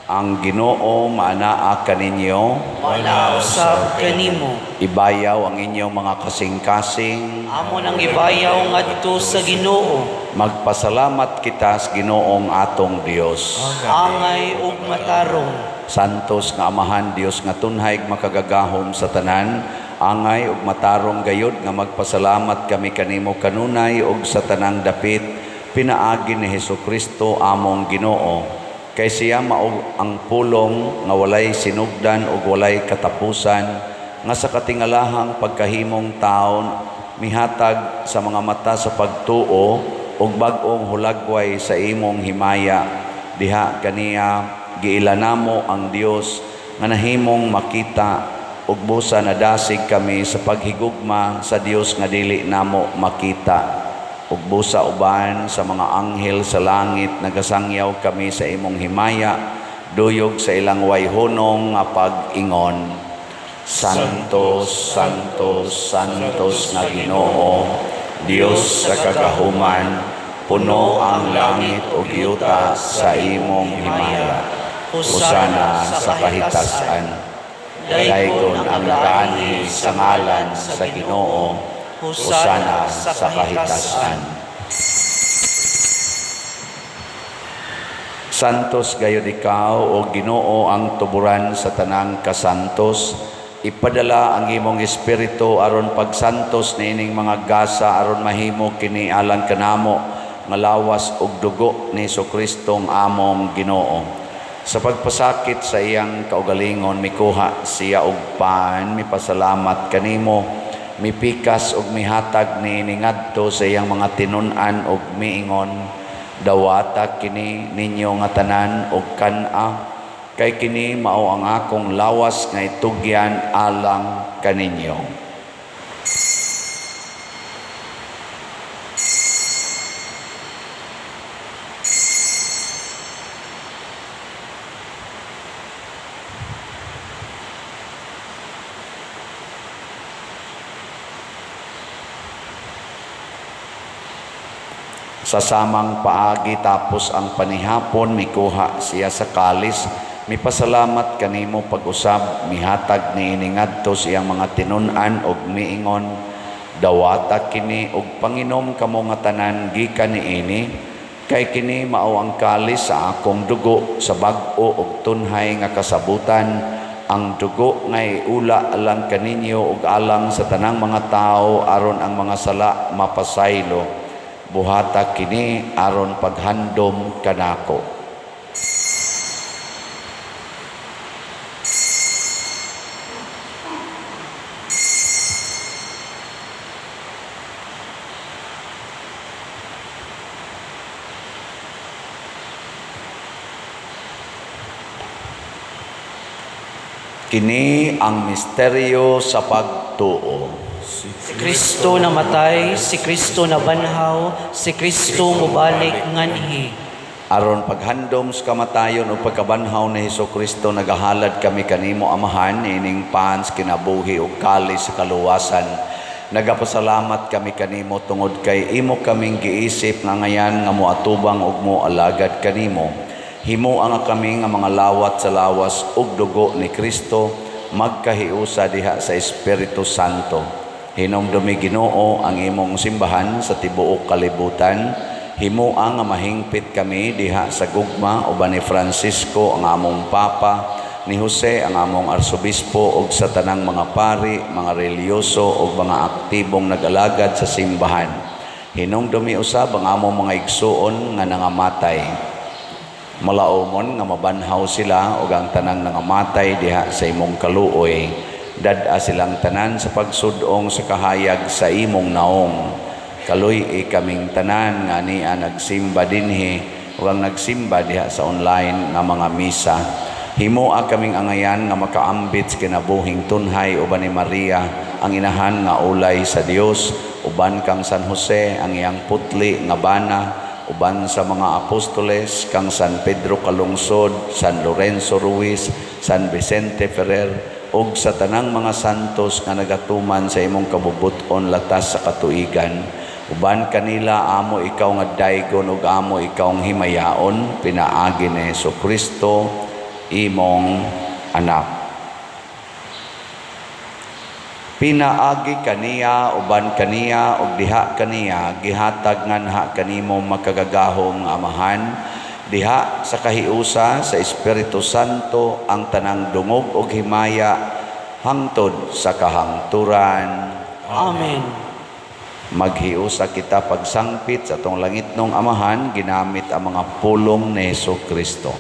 Ang Ginoo maanaa kaninyo. Maanaa usab kanimo. Ibayaw ang inyong mga kasing-kasing. Amo nang ibayaw ngadto sa Ginoo. Magpasalamat kita sa Ginoong atong Dios. Angay ug matarong. Santos nga Amahan, Dios nga tunhay makagagahom sa tanan, angay ug matarong gayod nga magpasalamat kami kanimo kanunay ug sa tanang dapit, pinaagi ni Hesukristo among Ginoo. Kay siya mao ang pulong nga walay sinugdan ug walay katapusan, nga sa katingalahang pagkahimong taon mihatag sa mga mata sa pagtuo ug bag-ong hulagway sa imong himaya. Diha kaniya giila namo ang Dios nga nahimong makita, ug busa nadasig kami sa paghigugma sa Dios nga dili namo makita. Ug busa uban sa mga anghel sa langit nagasangyaw kami sa imong himaya, duyog sa ilang wayhunong nga pag-ingon. Santos, Santos, Santos nga Ginoo, Dios sa kagahuman, puno ang langit ug yuta sa imong himaya. Hosana sa kahitasan. Daygon ang nagaanhi sa ngalan sa Ginoo. Hosana sa kahitasan. Santos gayud ikaw, o Ginoo, ang tuburan sa tanang kasantos. Ipadala ang imong espiritu aron pagsantos niining mga gasa, aron mahimo kini alang kanamo nga lawas ug dugo ni Hesukristong among Ginoo. Sa pagpasakit sa iyang kaugalingon, mikuha siya og pan, mipasalamat kanimo, mipikas ug mihatag niini ngadto sa iyang mga tinun-an ug miingon: Dawata kini ninyo nga tanan og kan-a, kay kini mao ang akong lawas nga itugyan alang kaninyo. Sa samang paagi, tapos ang panihapon, mikuha siya sa kalis, mipasalamat kanimo pag-usab, mihatag niini ngadto sa iyang mga tinun-an ug miingon, "Dawata kini ug panginom kamo nga tanan gikan niini, kay kini mao ang kalis sa akong dugo sa bag-o ug tunhay nga kasabutan, ang dugo nga iula alang kaninyo ug alang sa tanang mga tawo aron ang mga sala mapasaylo. Buhata kini aron paghandom kanako." Kini ang misteryo sa pagtuo. Si Kristo namatay, si Kristo nabanhaw, si Kristo mobalik nganhi. Aron paghandom sa kamatayon o pagkabanhaw ni Hesus Kristo, nagahalad kami kanimo, Amahan, ining pans kinabuhi ug kalis sa kaluwasan. Nagapasalamat kami kanimo tungod kay imo kaming giisip nga ngayan nga moatubang ug moalagad kanimo. Himoa nga kami nga mga lawat sa lawas ug dugo ni Kristo magkahiusa diha sa Espiritu Santo. Hinumdumi, Ginoo, ang imong simbahan sa tibuok kalibutan. Himoa nga mahingpit kami diha sa gugma uban ni Francisco ang among Papa, ni Jose ang among Arsobispo ug sa tanang mga pari, mga relihiyoso ug mga aktibong nag-alagad sa simbahan. Hinumdumi usab ang among mga igsuon nga nangamatay. Malaumon nga mabanhaw sila ug ang tanang nangamatay diha sa imong kaluoy. Dad-a silang tanan sa pagsudong sa kahayag sa imong naong. Kaluy-i kaming tanan nga ania nagsimba dinhi ug ang nagsimba diha sa online nga mga misa. Himoa kaming angayan nga makaambit sa kinabuhing tunhay uban ni Maria ang inahan nga ulay sa Dios, uban kang San Jose ang iyang putli nga bana, uban sa mga apostoles kang San Pedro Calungsod, San Lorenzo Ruiz, San Vicente Ferrer ug sa tanang mga santos nga nagatuman sa imong kabubut-on latas sa katuigan. Uban kanila amo ikaw nga daygon ug amo ikaw nga himayaon pinaagi ni Hesus Kristo imong anak. Pinaagi kaniya, uban kaniya ug diha kaniya, gihatag nganha kanimo, makagagahom nga Amahan, diha sa kahiusa sa Espiritu Santo ang tanang dungog ug himaya hangtod sa kahangturan. Amen. Maghiusa kita pagsangpit sa atong langitnong Amahan ginamit ang mga pulong ni Hesus Kristo.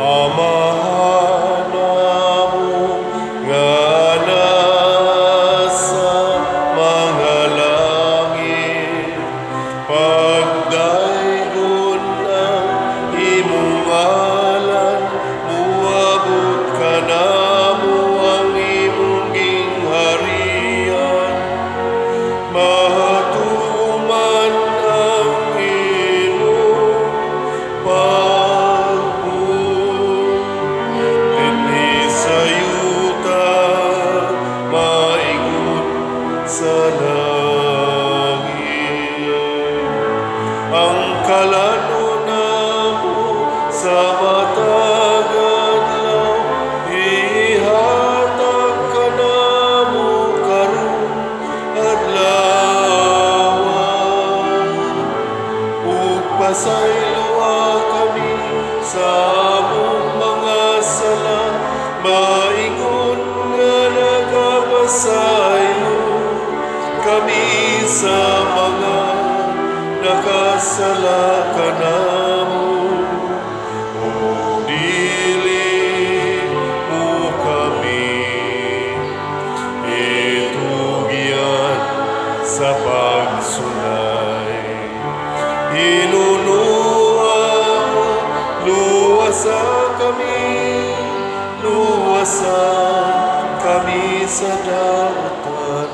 Amahan namo nga nasa mga langit, pagdaygon ang imong ngalan, muabot kanamo ang imong gingharian, matuman ang imong pagbuot dinhi sa yuta maingon sa langit. Ang kalanon namo sa matag adlaw ihatag kanamo karong adlaw, ug pasayloa kami sa among mga sala maingon nga nagapasaylo kami sa mga nakasala kanamo, ug dili mo kami itugyan sa pagsulay. Hinunua, luwasa kami, luwasa kami sa dautan.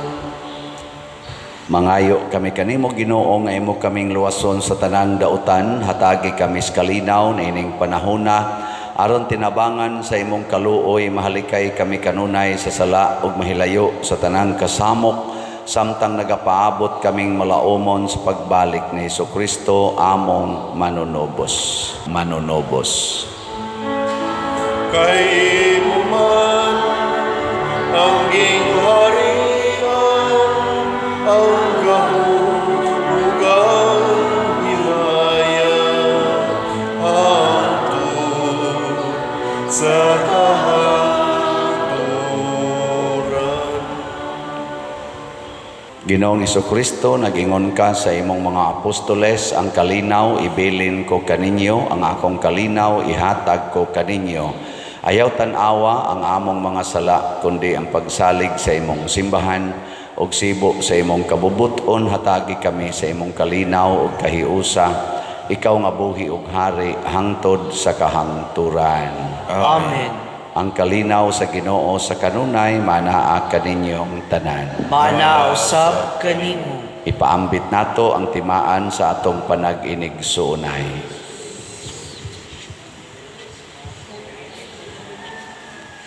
Mangayo kami kanimo, Ginoo, nga imo kaming luwason sa tanang dautan, hatagi kami sa kalinaw niining panahona. Aron tinabangan sa imong kaluoy, mahalikay kami kanunay sa sala ug mahilayo sa tanang kasamok samtang nagapaabot kaming malaumon sa pagbalik ni Kristo among manunubos. Manunubos. Kay imo man ang gingharian, ang gahom ug ang himaya, hangtod sa kahangturan. Ginoong Kristo, nagingon ka sa imong mga apostoles, "Ang kalinaw ibilin ko kaninyo, ang akong kalinaw ihatag ko kaninyo." Ayaw tan-awa ang among mga sala, kundi ang pagsalig sa imong simbahan ug sibo sa imong kabubuton, hatagi kami sa imong kalinaw ug kahiusa. Ikaw nga buhi ug hari hangtod sa kahangturan. Amen. Ang kalinaw sa Ginoo sa kanunay manaa kaninyong tanan. Maanaa usab kanimo. Ipaambit nato ang timaan sa atong panag-inigsuonay.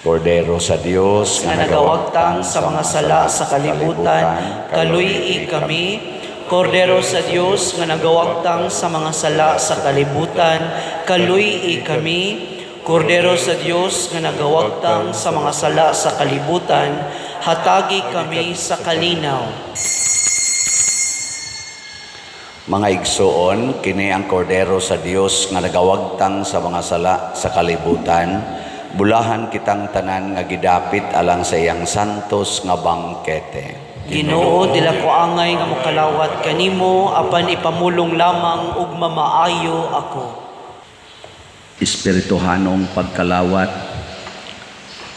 Kordero sa Dios nga nagawagtang sa mga sala sa kalibutan, kaluy-i kami. Kordero sa Dios nga nagawagtang sa mga sala sa kalibutan, kaluy-i kami. Kordero sa Dios nga nagawagtang sa mga sala sa kalibutan, hatagi kami sa kalinaw. Mga igsoon, kini ang Kordero sa Dios nga nagawagtang sa mga sala sa kalibutan. Bulahan kitang tanan nga gidapit alang sa iyang santos nga bangkete. Ginoo, dili ko angay nga mokalawat kanimo, apan ipamulong lamang ug mamaayo ako. Espirituhanong pagkalawat.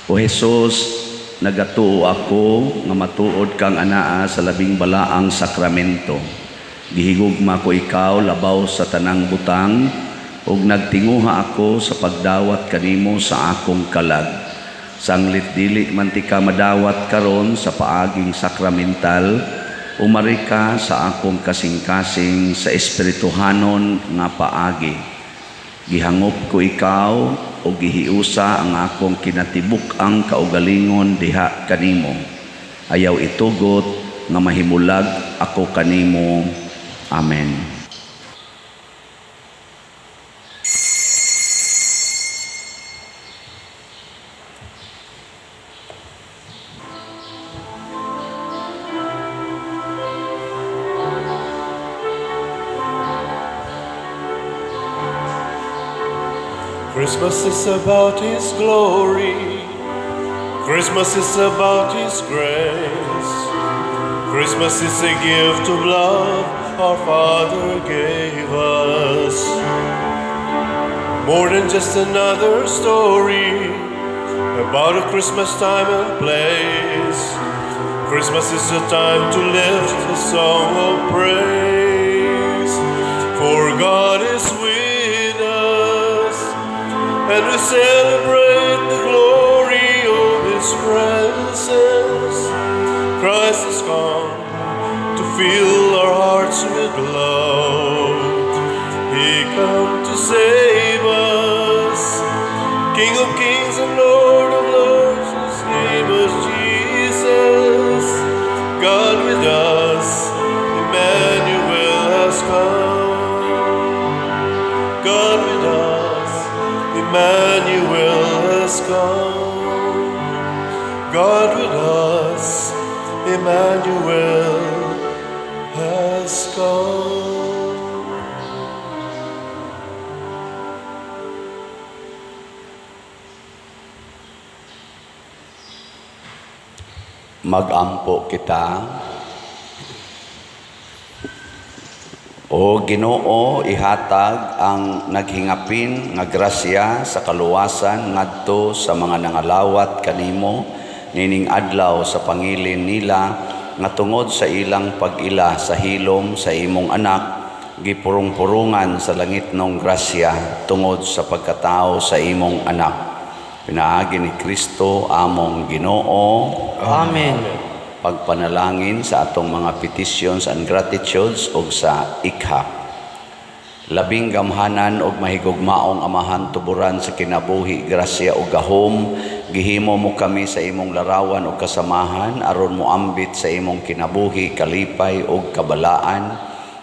O Jesus, nagatuo ako nga matuod kang anaa sa labing balaang sakramento. Gihigugma ko ikaw labaw sa tanang butang ug nagtinguha ako sa pagdawat kanimo sa akong kalag. Sanglit dili man tika madawat karon sa paaging sakramental, umari ka sa akong kasing-kasing sa espirituhanon nga paagi. Gihangop ko ikaw o gihiusa ang akong kinatibuk-ang kaugalingon diha kanimo. Ayaw itugot nga mahimulag ako kanimo. Amen. Christmas is about His glory. Christmas is about His grace. Christmas is a gift of love our Father gave us. More than just another story about a Christmas time and place. Christmas is a time to lift a song of praise. For God is with us, and we celebrate the glory of His presence. Christ has come to fill our hearts with love. He come to save us, King of kings and Lord of lords. His name is Jesus. God with us, Emmanuel has come. God with us, Emmanuel has come. God with us, Emmanuel has come. Magampo kita. O Ginoo, ihatag ang naghingapin nga grasya sa kaluwasan ngadto sa mga nangalawat kanimo nining adlaw sa pangilin nila nga tungod sa ilang pag-ila sa hilom sa imong anak gipurong-purungan sa langitnong grasya tungod sa pagkatao sa imong anak. Pinaagi ni Kristo among Ginoo. Amen. Pagpanalangin sa atong mga petitions and gratitudes ug sa ikhak. Labing gamhanan og mahigugmaong Amahan, tuburan sa kinabuhi, grasya ug gahom, gihimo mo kami sa imong larawan ug kasamahan aron moambit sa imong kinabuhi, kalipay ug kabalaan.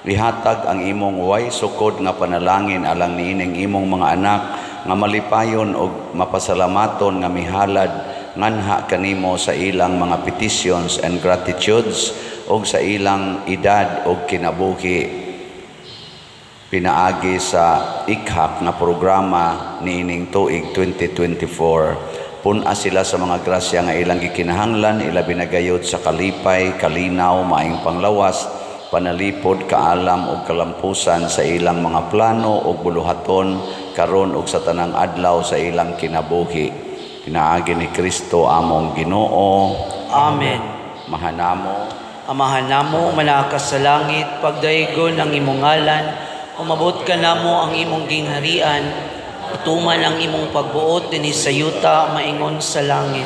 Ihatag ang imong way sukod nga panalangin alang niining imong mga anak nga malipayon ug mapasalamaton nga mihalad nganha kanimo sa ilang mga petitions and gratitudes ug sa ilang edad ug kinabuhi pinaagi sa ikhak nga programa niining tuig 2024. Pun-a sila sa mga grasya nga ilang gikinahanglan, ilabi na gayud sa kalipay, kalinaw, maayong panglawas, panalipod, kaalam ug kalampusan sa ilang mga plano ug buluhaton karon ug sa tanang adlaw sa ilang kinabuhi. Pinaagi ni Kristo among Ginoo. Amen. Mahanamo. Amahan namo, nga naa ka sa langit, pagdaygon ang imong ngalan, umabot kanamo ang imong gingharian, utuman ang imong pagbuot dinhi sa yuta maingon sa langit.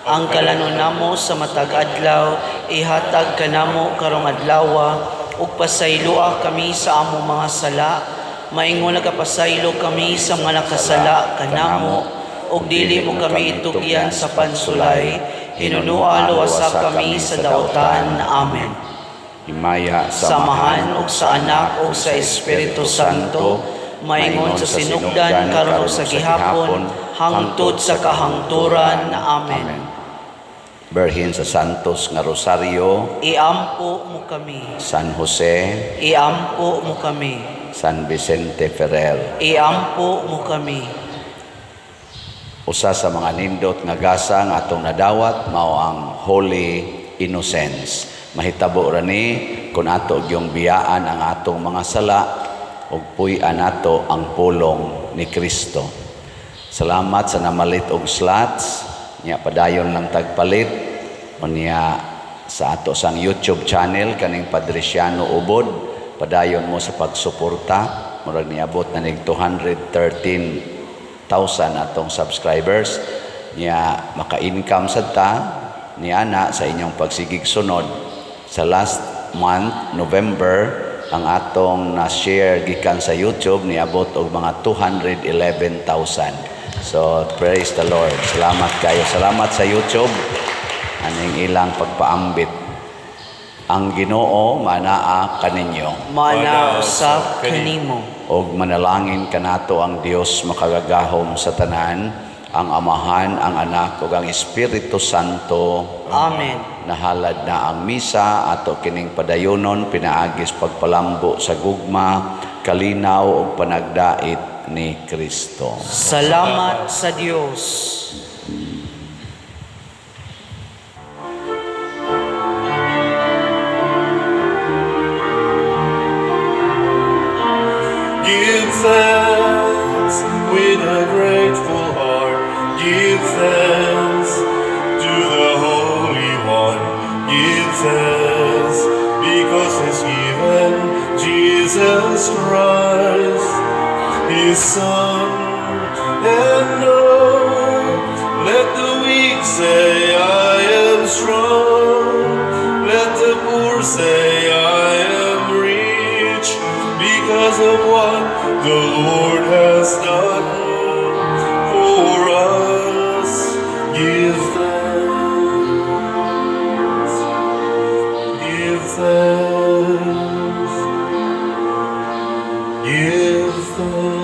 Ang kalanon namo sa matag adlaw, ihatag kanamo karong adlawa, ug pasayloa kami sa among mga sala, maingon nagapasaylo kami sa mga nakasala kanamo, ug dili mo kami itugyan sa pansulay, hinunoa luwasa kami sa dautan. Amen. Himaya Sa Amahan ug sa Anak ug sa Espiritu Santo, maingon sa sinugdan karon ug sa gihapon, hangtod sa kahangturan. Amen. Birhen sa Santos nga Rosario, Iampo mo kami. San Jose, Iampo mo kami. San Vicente Ferrer. Iampo mo kami. Usa sa mga nindot nga gasa nga atong nadawat mao ang Holy Innocence. Mahitabo ra ni kung ato gyung biyaan ang atong mga sala ug puy-an nato ang pulong ni Kristo. Salamat sa namalit og slots nya, padayon lang tagpalit unya sa ato sang YouTube channel kaning Padriciano Ubod. Padayon mo sa pagsuporta, murag niabot na nig 213,000 atong subscribers nya. Maka-income sad ta niana sa inyong pagsigig sunod. Sa last month, November, ang atong na-share gikan sa YouTube niabot og mga 211,000. So praise the Lord. Salamat kayo. Salamat sa YouTube aning ilang pagpaambit. Ang Ginoo manaa kaninyo. Mana usab kanimo. Og manalangin kanato ang Dios makagagahom sa tanan, ang Amahan, ang Anak ug ang Espiritu Santo. Amen. Nahalad na ang misa, ato kining padayonon pinaagis pagpalambo sa gugma, kalinaw ug panagdait ni Kristo. Salamat sa Dios. Give thanks with a grateful heart. Give thanks to the Holy One. Give thanks because He's given Jesus Christ, His Son. And now let the weak say, "I am strong." Let the poor say, "I am rich," because of what the Lord has done for us. Give thanks, give thanks, give thanks.